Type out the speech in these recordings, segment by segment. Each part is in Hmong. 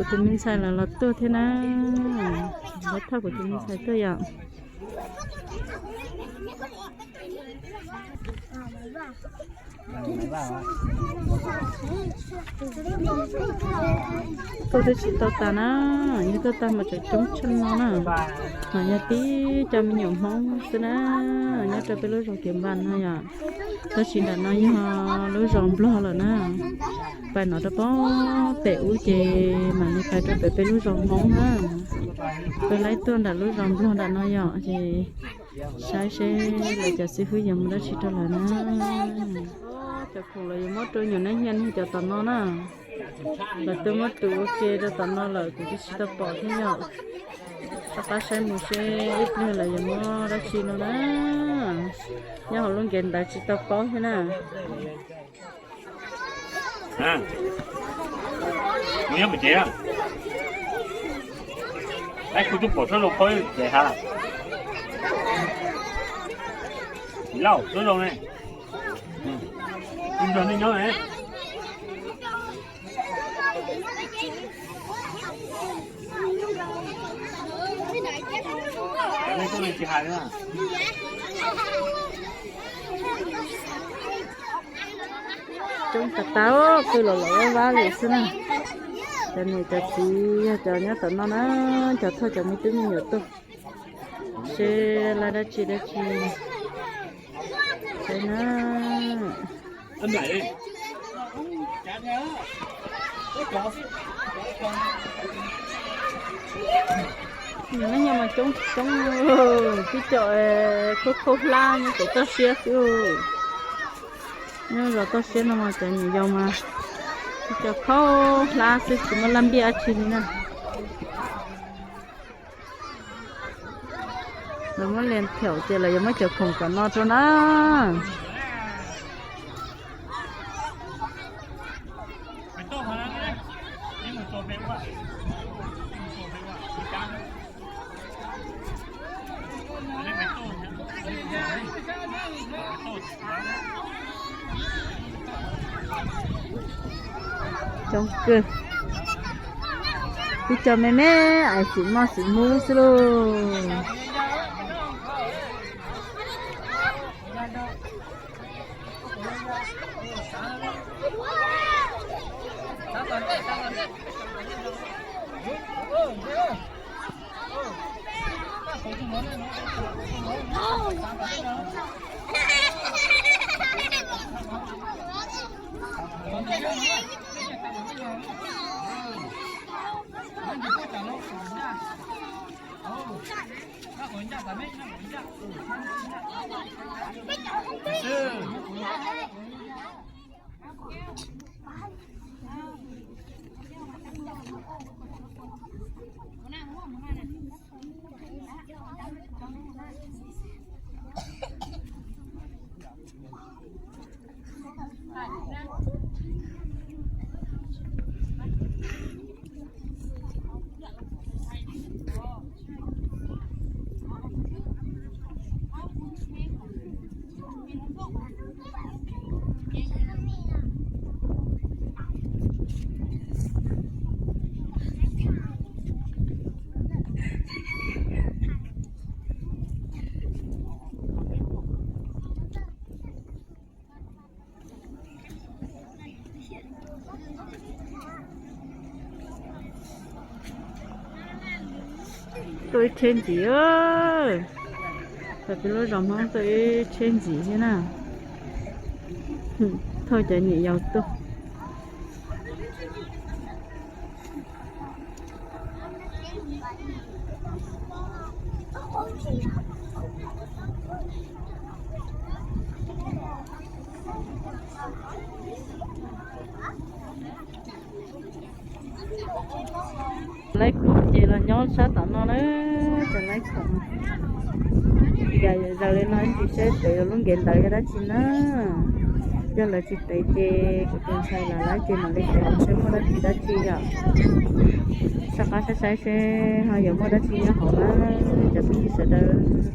Kuv tus me ntxhais lawv los tuaj thiab na. Lawv thauj kuv tus me ntxhais tuaj yom. Tuaj twb tsis tau tas na, yog tuaj tag mas tseem coob tshaj no na. Mas yog tib co me nyuam Hmoob xwb na, nyob rau peb lub zos Kiav Npas no yom. Tab sis nram no yog lub zos Nplog lawm na. Pais no rau pem ub ces mam li pais rau pem peb lub zos Hmoob na. Peb laib tuaj nram lub zos Nplog nram no yom, ces saib seb lawv cov xib fwb yuav muab dab tsi rau lawv na. Cov khoom lawv yuav muab rau nyuam neej hiaj neeg cov tom no na. Lawv twb muab tus ua ke rau tom no lawm, kuv twb tsis tau pom thiab yom. Rov qab saib mus seb ib pliag lawv yuav muab dab tsi no na. Nyob hauv lub nkev ntawd tsis tau paub thiab na. Kuv nyob pem tsev na. Kuv twb pom sab zoo qhov tsev hav. Lauj, sab zoo ne. Kuv nrog nej nyob ne. Nej tuaj nej tsis hais na. Coob tas tas, qw los los vab vab li xwb na. Cov niam cov txiv yog cov nyob tom no na, cov thauj cov me tub me nyuam tuaj seb laib dab tsi dab tsi. Saib na. Nws me nyuam mas coob coob, tib co khaub khaub hlab nyob pem toj siab xwb. Nyob zos toj siab no mas cov nyuam yaus mas tib co khaub hlab xwb, tsis muaj laj npiaj dab tsi li na. Lawv muab len thaum ces lawv yuav muab cov khoom kom no rau na. Coob kawg. Ib co me me es xim moj xim hmub xwb lauj. Tuaj ib tsheb ntxiv, thaum peb lub zos Hmoob tuaj ib tsheb ntxiv thiab na. Thauj cov niam yau tuaj. Laib khoom ces los nyob sab tom no na, cov laib khoom. Yam zaws li no tsis saib tsev lub nkev ntawd yog dab tsi na. Yog lawv tsis tev ces kuv tus ntxhais lawv lawv ces mam li tev saib muaj dab tsi dab tsi yom. Soj qab saib saib seb ho yuav muaj dab tsi nyob hauv na cov phooj ywg sawv daws.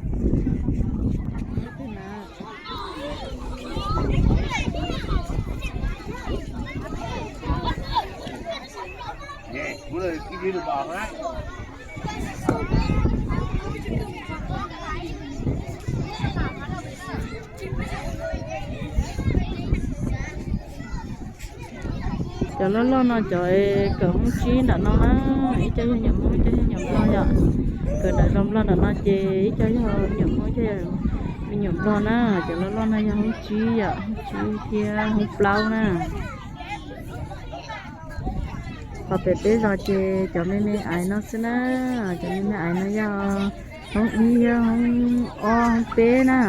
Cov loj loj no cov kawm hoob tsib nram no na, ib co yog nyuam Hmoob, ib co yog nyuam Nplog yom. Kawm nram zos Nplog nram no ces ib co yog nyuam Hmoob, ib co yog me nyuam Nplog na. Cov loj loj no yog hoob tsib yom, hoob tsib thiab hoob plaub na. Qhov pem peb zos ces cov me me aiv no xwb na, cov me me aiv no yog hoob ib, hoob ob, hoob peb na.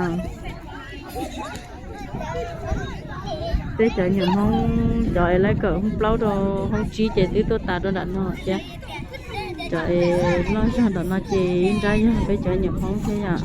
Peb cov nyuam Hmoob cov es lawv kawm hoob plaub rau hoob tsib ces twb tuaj tas rau nram no thiab. Cov es loj zog nram no ces ib nrab yog peb cov nyuam Hmoob thiab yom.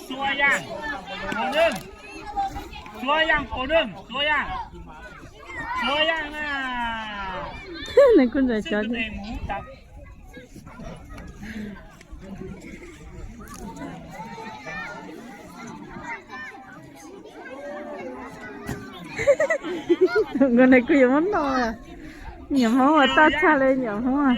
Xuav yaam, puas nrwg? Xuav yaam, puas nrwg? Xuav yaam, xuav yaam na. Nws kuj ntshai cov. Nkauj ne kuj yuav muab noj. Nyuam Hmoob uas toj tshaj li nyuam Hmoob.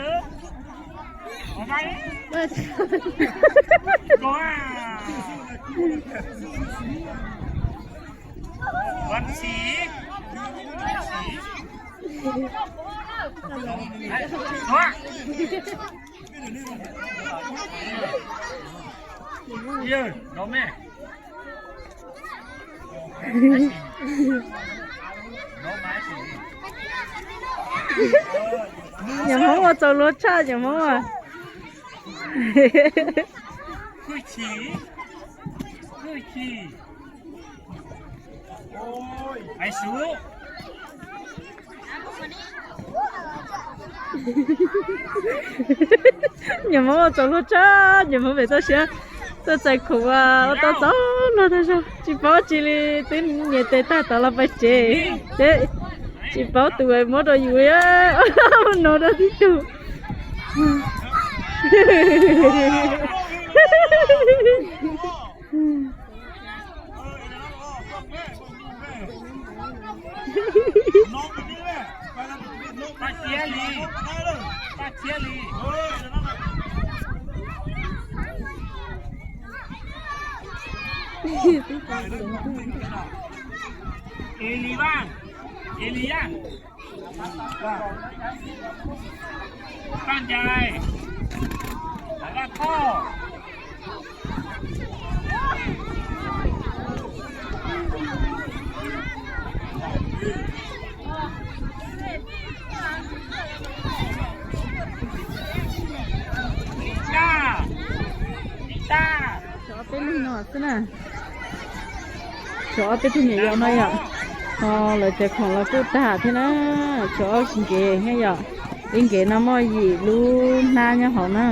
Nyuam Hmoob ua txaus luag tshaj nyuam Hmoob as. Nyuam Hmoob ua txaus luag tshaj, nyuam Hmoob pem txoj siab tuaj txais khoom ua tau txaus luag tag zog, tsis paub tsi li, twb nyias tes tag tod los pais tsev. Tsis paub tus muab rau yus, no rau tib tug. Elivan, Elian, Paj Ncaim, Vaj Thoj. Tshuav ob peb leeg no xwb na. Tshuav ob peb tug me nyuam yaus no yom. Ho lawv cov khoom los kuj tag thiab na. Tshuav ob nkev thiab yom. Ib nkev no muaj yim lub hnab nyob hauv na.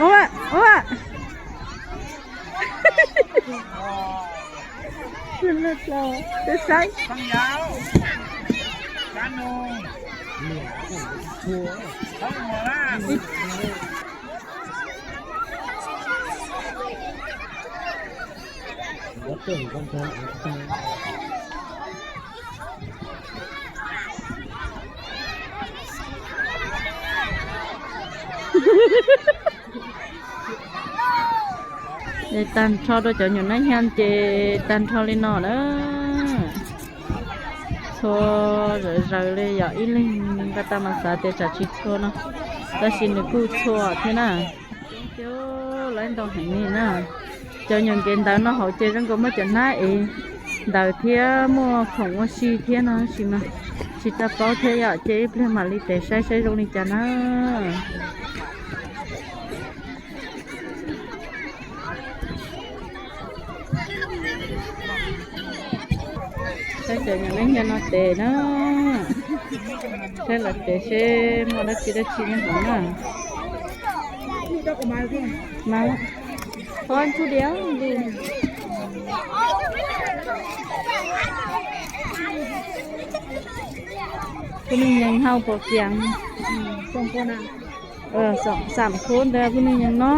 Ua, ua. Twb saib. Ces tag nrho rau cov nyuam nab hnya ces tag nrho li no na. Txhua zawv zawv li yom, ib leeg nqa tau mas xav tias tsam tsis txhua no, tab sis nws kuj txhua thiab na. Coob coob lawm ntau heev li na. Cov nyuam nkev ntawv no hauv ces zoo nkaus muaj cov hnab ev ntawv thiab muaj khoom ua si thiab no tab sis mas Tsis tau paub thiab yom, ces ib pliag mam li tes saib saib zoo li cas na. Saib cov nyuam neej nyob no tes na. Saib lawv tes seb muaj dab tsi dab tsi nyob hauv na. Mas, pon tsuj diav. Phub neej nyees hauv pos kiav. Xam khub ntawd phub neej nyees no,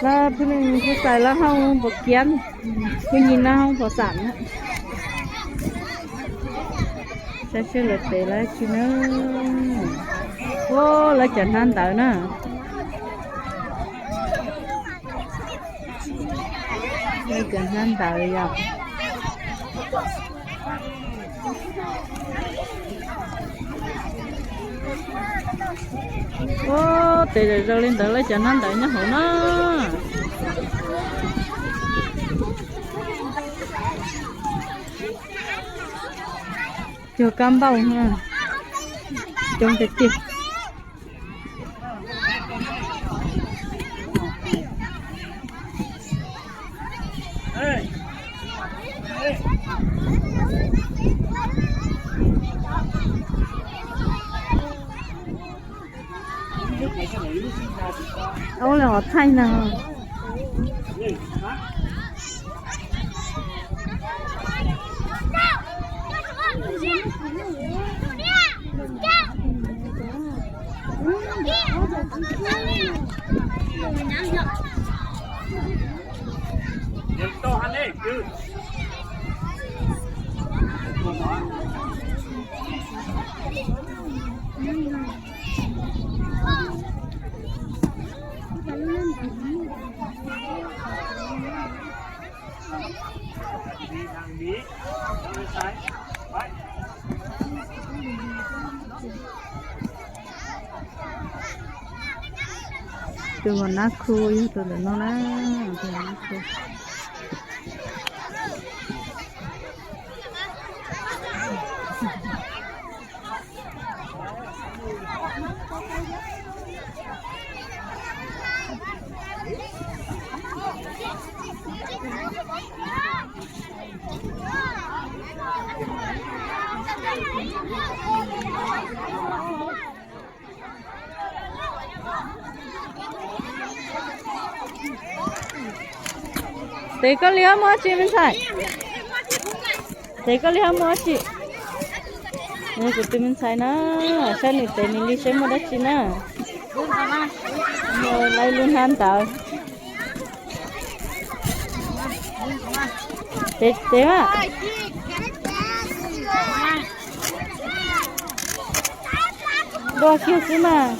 lawv phub neej nyees kuj xais lawv hauv pos kiav, kuj nyi no hauv pos xam na. Saib seb lawv tes lawv tsi na. Ua lawv cov hnab ntawd na. Lawv cov hnab ntawd yom. Ua tes zoo zoo li ntawd lawv cov hnab ntawd nyob hauv na. Cog kab npauj, coob tiag tiag. Ub, lawv hov thaij no. Tus nab khu yog tus ntawm no na, tus nab khu. Tes koj li ho muaj dab tsi me ntxhais? Tes koj li ho muaj dab tsi? Kuv tus me ntxhais na, saib nws tes nws li seb muaj dab tsi na. Lawv lub hnab ntawd. Tes, tes mas. Dua kiag xwb mas.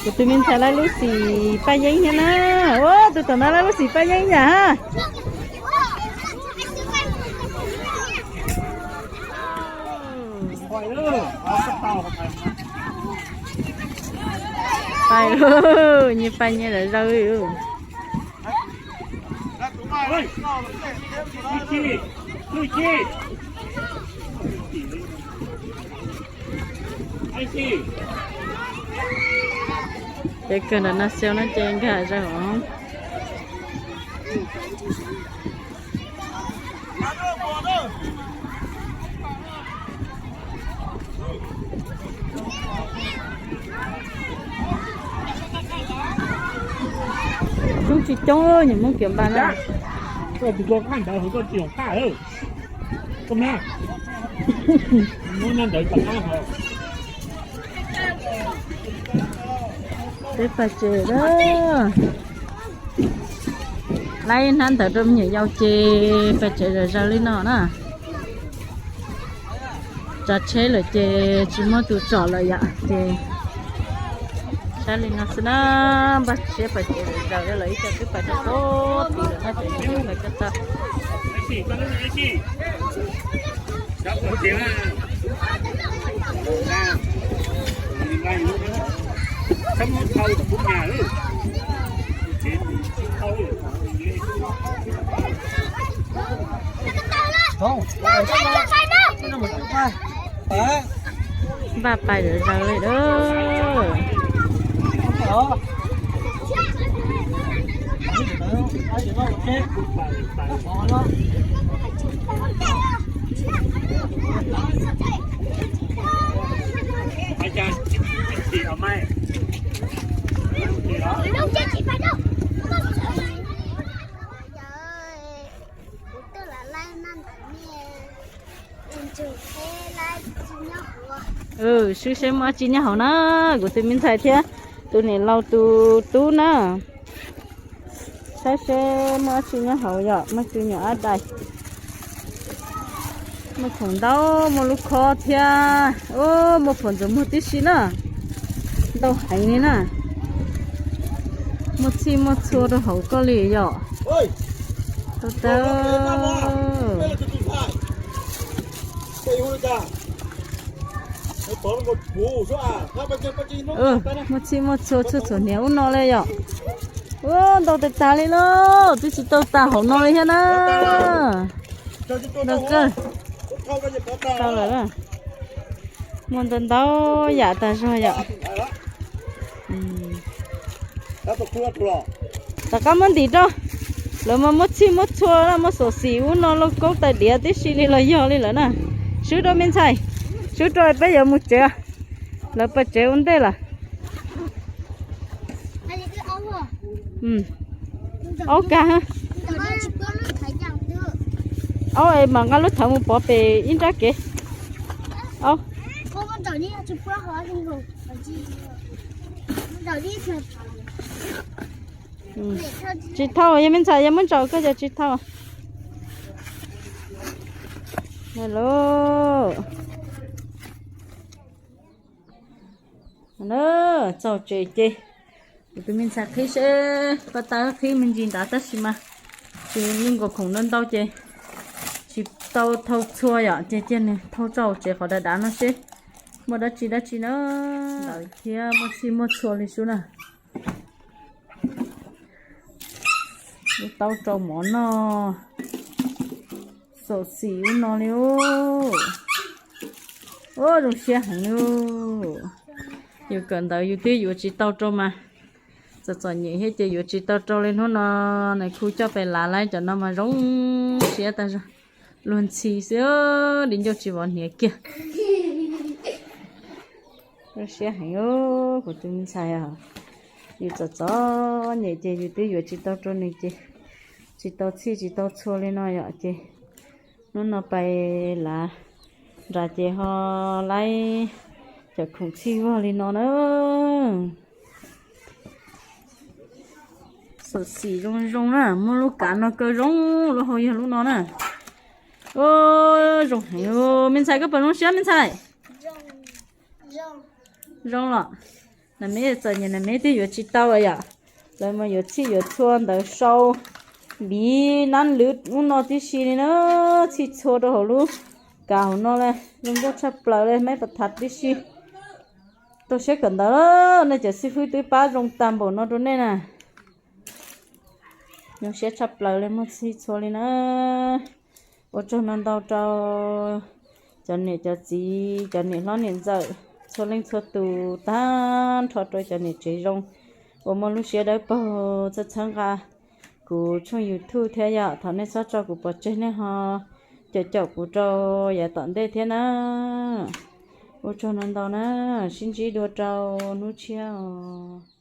Kuv tus me ntxhais lawv lub xim paj yeeb thiab na. Ua, tus tom no lawv lub xim paj yeeb yam. Pais lauj, nyias pais nyias lawm zaws. Ces kawg ntawm no xyoo no ces nkag zaws os. Coob tsis coob, nyias Hmoob kiav npas na. Koj tus koj qab ntawd hauv koj tsis yog qab, koj mab, muab hnab ntawd kom qab hauv. Peb pais tsev lawm. Laib hnab ntawd rau me nyuam yaus ces pais tsev zom zaws li no na. Tsav tsheb lawm ces tsis muaj tus tsom lawm yom, ces saib li no xwb na. Npaj siab pais tsev zom zaws li lawm, ib co twb pais rau pem tid lawm na, ces pais ko taw. Npaj pais lawm zaws li a. Swb seb muaj dab tsi nyob hauv na, kuv tus me ntxhais thiab tus niam laus tus tub na. Saib seb muaj dab tsi nyob hauv, yog muaj tus nyuam ab dais, muaj khoom ntau, muaj lub khob thiab, muaj phuam ntxuav muag tib si na, ntau heev li na. Muaj txhij muaj txhua rau hauv koj li yom. Tau tau. Muaj txhij muaj txhua txhua txhua hniav ub no li yom. Ua ntau tas tas li lauj, twb tsis tau tas hauv no li thiab na. Ntau kawg. Tau lawm. Muaj ntau ntau yam tas zog yom. Rov qab muab ntim rau. Lawv mas muaj txhij muaj txhua na, muaj xom xim ub no lauj kaub tais diav tib si li los yog li lawm na. Swb rau me ntxhais, swb rau peb yuav mus tsev. Lawv pais tsev ua ntej lawm. Aub kag. Aub es mam nqa lub thawv mus pov pem ib nrab kev. Aub. Tsis thau, yog me ntxhais yog muab ntsaum koj ces tsis thau. Txog tsev ces kuv tus me ntxhais qhib seb paj tawb qhib me ntsis nrad tab sis mas tsis, lub nkaus khoom ntau ntau ces tsis tau thau txhua yom, ces cia nws thau tso tsev qhov dav dav no seb muaj dab tsi dab tsi na. Ntawd thiab muaj txhij muaj txhua li sub na. Lub taub rau mov noj, xom xim ub no li. Ua zoo siab heev li. Yus kawm ntawv yus twb yuav tsis tau rau mas, txom txom nyem thiab ces yuav tsis tau rau li. Hnub no nais khu coj pem lav lawm cov no mas zoo siab tas zog. Luag ntxhi xwb, di ncauj tsis vov hniav kiag. Zoo siab heev, kuv tus me ntxhais os. Yus txom txom nyem ces yus twb yuav tsis tau rau nws ces tsis tau txhij tsis tau txhua li no yom ces hnub no pais lav nram ces ho laib cov khoom txhij vog li no na. Xom xim zoo zoo na, muaj lub kav no kaw zoo, lub hau yog lub no na. Ua zoo heev, me ntxhais koj puas zoo siab me ntxhais? Zoo los. Nas meb txom nyem nas meb twb yuav tsis tau yom. Lawv mas yuav txhij yuav txhua ntawd sau, npiv nab lwv ub no tib si li na, txhij txhua rau hauv lub kav hauv no li, zoo nkauj tshaj plaws li, meb pas thav tib si. Tau siab kawm ntawv, nej cov xib fwb twb pab zoo tag npaum no rau nej na. Zoo siab tshaj plaws li, muaj txhij txhua li na. Ua tsaug ntau ntau rau cov niam cov txiv, cov niam hlob niam ntxawm, txhua leej txhua tus, tag nrho rau cov niam tsev zoo uas muaj lub siab dawb paug txhawb txhawb nqa kuv tshooj YouTube thiab yom. Thov nej txhob tso kuv pov tseg, nej ho caum caum kuv rau yav tom ntej thiab na. Ua tsaug ntau ntau na, sib ntsib dua rau hnub tshiab os.